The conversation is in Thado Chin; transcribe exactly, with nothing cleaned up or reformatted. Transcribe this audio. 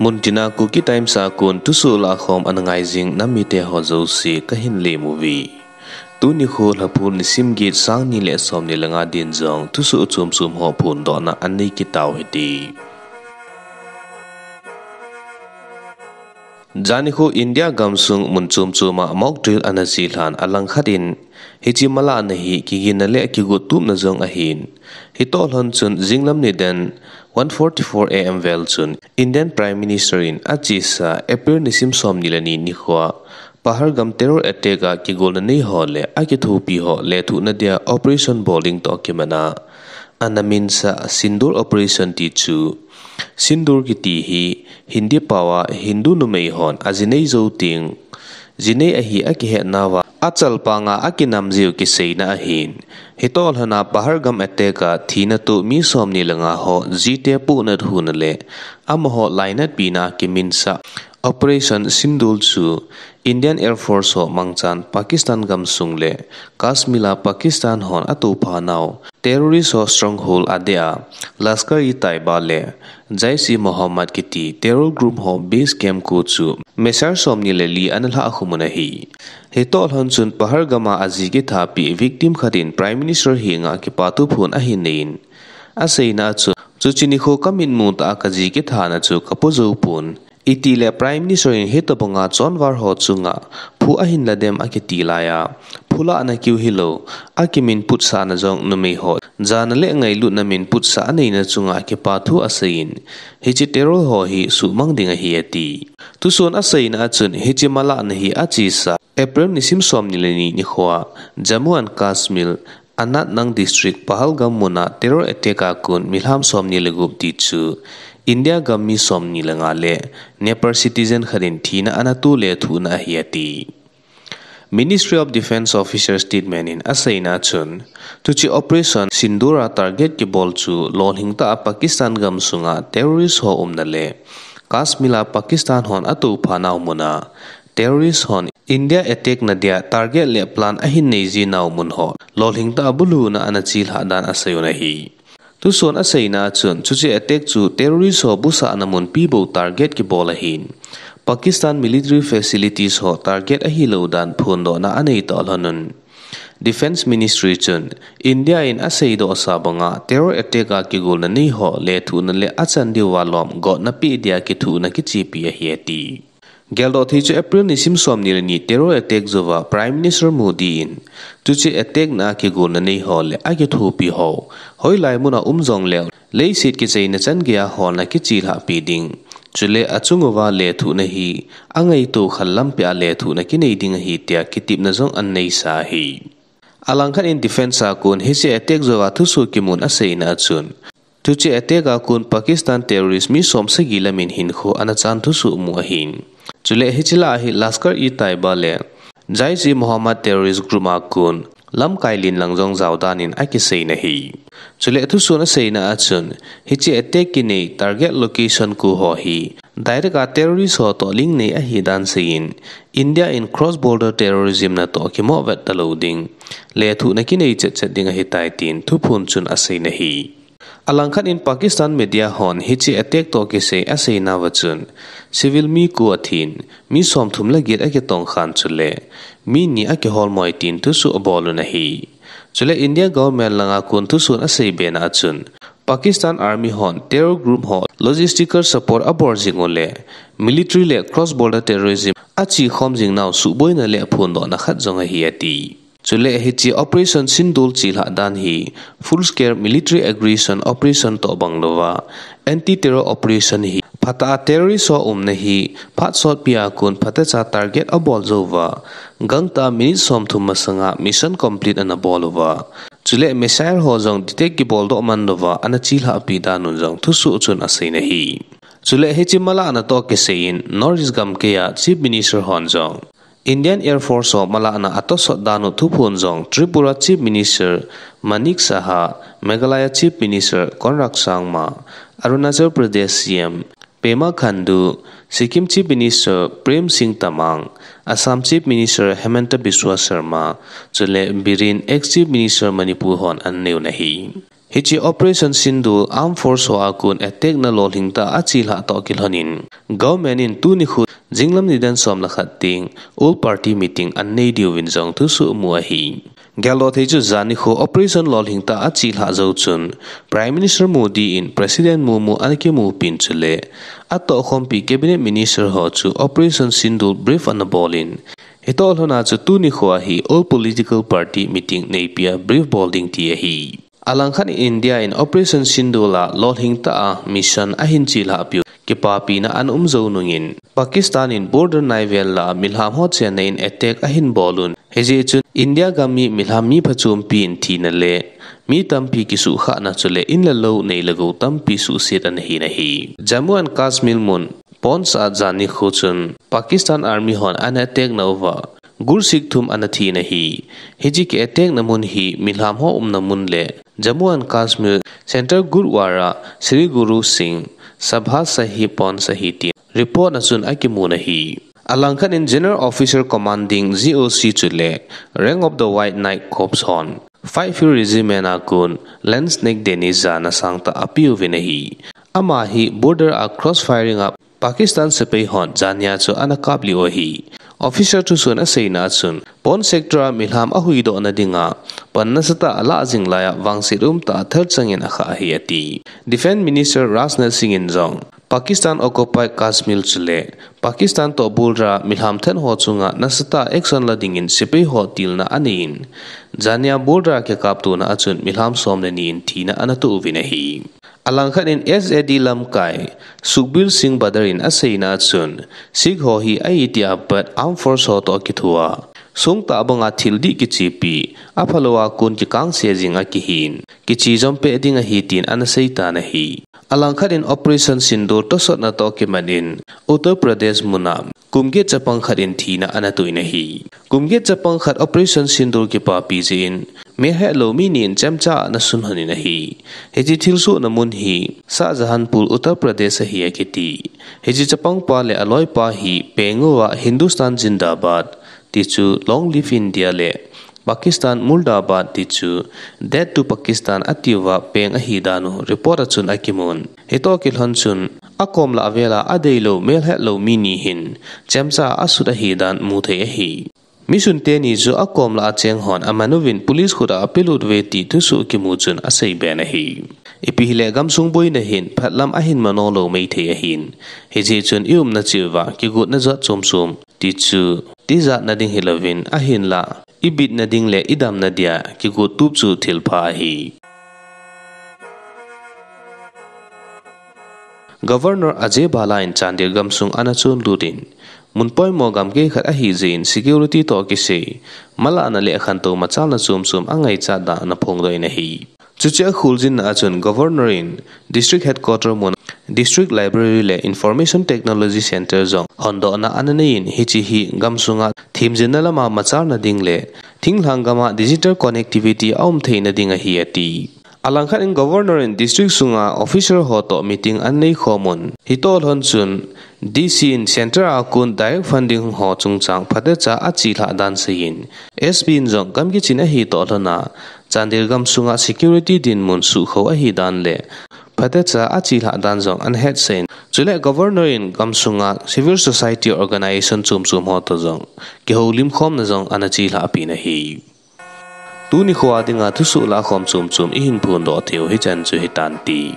Muntina Kuki Times a kon thusoh lahkhom ana ngai jing nam mite ho jouse kahin lem uve. Tuni kho Lhaphul nisim get sang ni le som ni le nga din jong thusoh chom chom ho phondohna anei kit tau hite. Jani kho India gamsung mun chom chom a mock drill ana chelhan alangkhat in, hiche malahna hi kiginna le kigot tupna jong ahin. Hitoh lhon chun jinglam nidan one forty-four A M vel chun Indian Prime Minister in achesa April nisim som ni le ni nikho a Pahalgam terror attack a kigolna nei ho le akithopi ho lethuhna dia operation bol ding toh kimat a ana minsah Sindoor Operation ti chu. Sindoor kiti hi Hindi pao a Hindu numei hon aji nei jou teng, ji nei ahi akihetnauva achalpanga akinam jiu kiseina ahin. Hitoh lhon a Pahalgam attack a thina toh mi som ni le nga ho jite pohnat huna le amaho lainatpina a kiminsah Operation Sindoor chu Indian Air Force ho mangchan Pakistan gamsung le Kashmir a Pakistan hon atoupha nau terrorist ho stronghold adeh a Lashkar-e-Taiba le Jaish-e-Mohammed kiti terror group ho base camp khu chu missile som ni le li ana lhah khum un ahi. Hitoh lhon chun Pahalgam a aji kithapi victim khat in Prime Minister henga kipathu phon ahin nei in, aseina a chun, chuche nikho kamitmu tah a kaji kithana chu kapo jou pon. Itile Prime Minister in hitobanga chonval ho chunga phu ahin la dem akiti laiya, phu lahna keu hilou, akimin putsahna jong numei ho jana le ngailutna min putsah aneina chunga kipathu aseiyin, hiche terror ho hi suhmang ding ahi ati. Thusoh in aseina a chun hiche malahna hi achesa April nisim som ni le ni nikho a Jammu and Kashmir, Anantnag District, Pahalgam mun a terror attack a kon milham som ni le gup ti chu India gam mi som ni le nga le Nepal citizen khat in thina ana to lethuhna ahi ati. Ministry of Defence official statement in aseina a chun, chuche Operation Sindoor a target kibol chu lolhing tah a Pakistan gamsunga terrorist ho umna le Kashmir a Pakistan hon atoupha nau mun a terrorist hon India attack na dia target le plan ahin nei ji nau mun ho lolhing tah a bulhuna ana chelhah dan asei un ahi. Thusoh in aseina a chun, chuche attack chu terrorist ho busahna munpi bou target kibol ahin, Pakistan military facilities ho target ahilou dan phondohna anei toh lhon un. Defence Ministry chun, India in aseidohsa banga terror attack a kigolna nei ho lethuhna le achan diuva lom gotna peh dia kithohna kichepi ahi ati. Geldoh thei chu April nisim som ni le ni terror attack jouva Prime Minister Modi in, chuche attack na a kigolna nei ho le akithopi ho, hoilai mun a um jongleu, leiset kicheina chan geiya holna kichelhahpi ding, chule achung uva lethuhna hi angaito khel lampi a lethuhna kinei ding ahi tia kitepna jong aneisa ahi. Alangkhat in defence a kon hiche attack jouva thusoh kimun aseina a chun, chuche attack a kon Pakistan terrorist mi som sagi lamin hinkho ana chan thusoh mu ahin. Chule hiche lah a hi Lashkar-e-Taiba le Jaish-e-Mohammed terrorist group a kon lamkai lin lang jong jao dan in akisei in ahi. Chule thusoh in aseina a chun, hiche attack kinei target location khu ho hi direct a terrorist ho toh link nei ahi dan seiyin, India in cross border terrorism natoh kimoh vet talou ding, lethuhna kinei chet chet ding ahitai tin thuphon chun asei in ahi. Alangkhat in Pakistan media hon hiche attack toh kisai aseinauva chun, civil mi ko athin, mi somthum le get akitongkhan chule mi ni akiholmoi tin thusoh abol un ahi. Chule India government langa kon thusoh in asei bena a chun, Pakistan Army hon terror group ho logistical support abol jing u le military le cross border terrorism achekhom jing nau suhboina le phondohna khat jong ahi ati. Chule hiche Operation Sindoor chelhah dan hi full scale military aggression operation toh bang louva, anti terror operation hi phatah a terrorist ho umna hi phat sotpi a kon phatecha target abol jouva, gangtah a minute somthum masanga mission complete ana bol uva, chule missile ho jong detect kibol doh man louva ana chelhahpi dan un jong thusoh chun asei in ahi. Chule hiche malahna toh kisai in North East gamkai a Chief Minister hon jong Indian Air Force ho malahna atosot dan u thuphon jong Tripura Chief Minister Manik Saha, Meghalaya Chief Minister Conrad Sangma, Arunachal Pradesh C M Pema Khandu, Sikkim Chief Minister Prem Singh Tamang, Assam Chief Minister Himanta Biswa Sarma, chule Biren, ex Chief Minister Manipur hon ananei un ahi. Hiche Operation Sindoor Armed Force ho a kon attack na lolhing tah a achelhah toh kilhonin, government in tuni nikho jinglam nidan som le khat teng all party meeting anei diuvin jong thusoh amu ahi. Geldoh thei chu jan nikho Operation lolhing tah a achelhah jou chun, Prime Minister Modi in President Murmu ana kimupin chule atohkhompi Cabinet Minister ho chu Operation Sindoor brief ana bolin, hitoh lhona chu tuni nikho hi all political party meeting neipia brief bol ding ti ahi. Alangkhat in India in Operation Sindoor a lolhing tah a mission ahin chelhah piu kipapina ana um jou nungin, Pakistan in border naivel lah a milham ho chenna in attack ahin bolun, hijeh chun India gam mi milham mi phachompi in thina le mi tampi kisuhkhahna chule in le lou nei le gou tampi suhset ana hin ahi. Jammu and Kashmir mun Poonch a jan nikho chun Pakistan Army hon ana attack nauva Gur Sikh thum ana thin ahi. Hiche ki attack na mun hi milham ho umna mun le Jammu and Kashmir Central Gurdwara Sri Guru Singh Sabha Sahib Poonch ahi tin report na chun akimun ahi. Alangkhat in General Officer Commanding G O C chule rank of the White Knight Corps hon Five Field Regiment a kon Lance Naik Denny jana sangtah apeuvin ahi. Ama hi border a cross firing a Pakistan sepai hon jania chu ana kaplih u ahi. Officer thusoh in aseina a chun, Poonch sector a milham ahuhdohna dinga pan nasatah a alah jing laiya vangset umtah a thalchangin akhah ahi ati. Defence Minister Rajnath Singh in jong Pakistan occupied Kashmir chule Pakistan toh border a milham that ho chunga nasatah a action la dingin sepai ho tilna aneiyin, jania border a kikaptona a chun milham som le ni in thina ana toh uvin ahi. Alangkhat in S A D lamkai Sukhbir Singh Badal in aseina a chun, Sikh ho hi a-iti apat armed force ho toh kithoa songtah banga thil dih kichepi, aphalou a kon kikangse jing a kihin, kiche jom peh ding ahi tin ana seitan ahi. Alangkhat in Operation Sindoor tosotna toh kimat in Uttar Pradesh mun a kum get chapang khat in thina ana toh in ahi. Kum get chapang khat Operation Sindoor kipapi jeh in, melhetlou mi ni in chemcha ana sunlhon in ahi. Hiche thilsohna mun hi Shahjahanpur, Uttar Pradesh ahi akiti. Hiche chapangpa le aloipa hi peng uva Hindustan Zindabad, tichu Long Live India le Pakistan Murdabad tichu Death to Pakistan atiuva peng ahidan u report a chun akimun. Hitoh kilhon chun akom lah a vela adeilou melhetlou mi ni hin chemcha asut ahidan muthei ahi. Misunte ni chu akom lah a cheng hon aman uvin police khut a apelut uve ti thusoh kimu chun aseiben ahi. Ipi hile gamsung boina hin phatlam ahin mano lou maithei ahin, hijeh chun i-umna cheh uva kigotna jat chomchom tichu tijatna ding hilouvin ahinlah ibitna ding le idamna dia kigot tup chu thilpha ahi. Governor Ajay Bhalla in Chandel gamsung ana chonlut in, mun poimo gamkei khat ahijeh in security toh kisai malahna le akhantou machalna chomchom angaichat dan ana phongdoh in ahi. Chuche akholjinna a chun Governor in District Headquarter mun District Library le Information Technology Centre jong hondohna ana neiyin, hiche hi gamsunga themjilna lama machalna ding le thinglhang gama digital connectivity aumtheina ding ahi ati. Alangkhat in Governor in district sunga officer ho toh meeting ana neikhomun, hitoh lhon chun D C in Centre a kon direct funding ho chungchang phatecha achelhah dan seiyin, S P in jong gam kichin ahitoh lhona Chandel gamsunga security dinmun suhkhou ahidan le phatecha achelhah dan jong ana hetsah in, chule Governor in gamsunga civil society organisation chomchom ho toh jong kihoulimkhomna jong ana chelhahpeh in ahi. Tuni khoa dinga thusoh lahkhom chomchom ihin phondoh theiu hichan chu hitante.